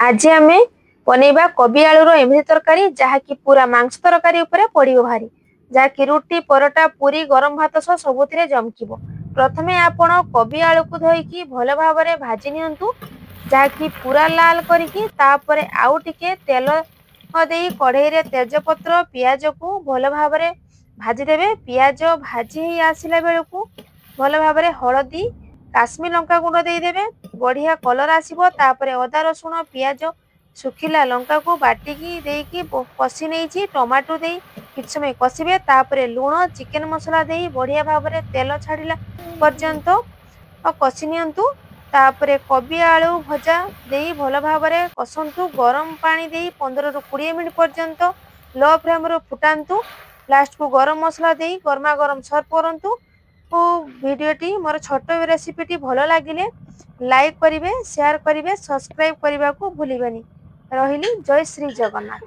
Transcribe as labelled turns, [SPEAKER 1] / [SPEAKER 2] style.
[SPEAKER 1] ଆଜି ଆମେ ବନେଇବା କୋବି ଆଳୁର ଏମିତି ତରକାରୀ, ଯାହାକି ପୁରା ମାଂସ ତରକାରୀ ଉପରେ ପଡ଼ିବ ଭାରି, ଯାହାକି ରୁଟି, ପରଟା, ପୁରୀ, ଗରମ ଭାତ ସହ ସବୁଥିରେ ଜମକିବ। ପ୍ରଥମେ ଆପଣ କୋବି ଆଳୁକୁ ଧୋଇକି ଭଲ ଭାବରେ ଭାଜି ନିଅନ୍ତୁ, ଯାହାକି ପୁରା ଲାଲ କରିକି। ତାପରେ ଆଉ ଟିକେ ତେଲ ଦେଇ କଢ଼େଇରେ ତେଜପତ୍ର, ପିଆଜକୁ ଭଲ ଭାବରେ ଭାଜିଦେବେ। ପିଆଜ ଭାଜି ହେଇ ଆସିଲା ବେଳକୁ ଭଲ ଭାବରେ ହଳଦୀ, କାଶ୍ମୀର ଲଙ୍କା ଗୁଣ୍ଡ ଦେଇଦେବେ, ବଢ଼ିଆ କଲର ଆସିବ। ତାପରେ ଅଦା, ରସୁଣ, ପିଆଜ, ଶୁଖିଲା ଲଙ୍କାକୁ ବାଟିକି ଦେଇକି କଷି ନେଇଛି। ଟମାଟୋ ଦେଇ କିଛି ସମୟ କଷିବେ। ତାପରେ ଲୁଣ, ଚିକେନ ମସଲା ଦେଇ ବଢ଼ିଆ ଭାବରେ ତେଲ ଛାଡ଼ିଲା ପର୍ଯ୍ୟନ୍ତ କଷି ନିଅନ୍ତୁ। ତାପରେ କୋବି ଆଳୁ ଭଜା ଦେଇ ଭଲ ଭାବରେ କଷନ୍ତୁ। ଗରମ ପାଣି ଦେଇ 15ରୁ 20 ମିନିଟ୍ ପର୍ଯ୍ୟନ୍ତ ଲୋ ଫ୍ଲେମ୍ରୁ ଫୁଟାନ୍ତୁ। ଲାଷ୍ଟକୁ ଗରମ ମସଲା ଦେଇ ଗରମା ଗରମ ସର୍ଭ କରନ୍ତୁ। ଭିଡ଼ିଓଟି, ମୋର ଛୋଟ ରେସିପିଟି ଭଲ ଲାଗିଲେ ଲାଇକ୍ କରିବେ, ସେୟାର କରିବେ, ସବସ୍କ୍ରାଇବ୍ କରିବାକୁ ଭୁଲିବେନି। ରହିଲି, ଜୟ ଶ୍ରୀ ଜଗନ୍ନାଥ।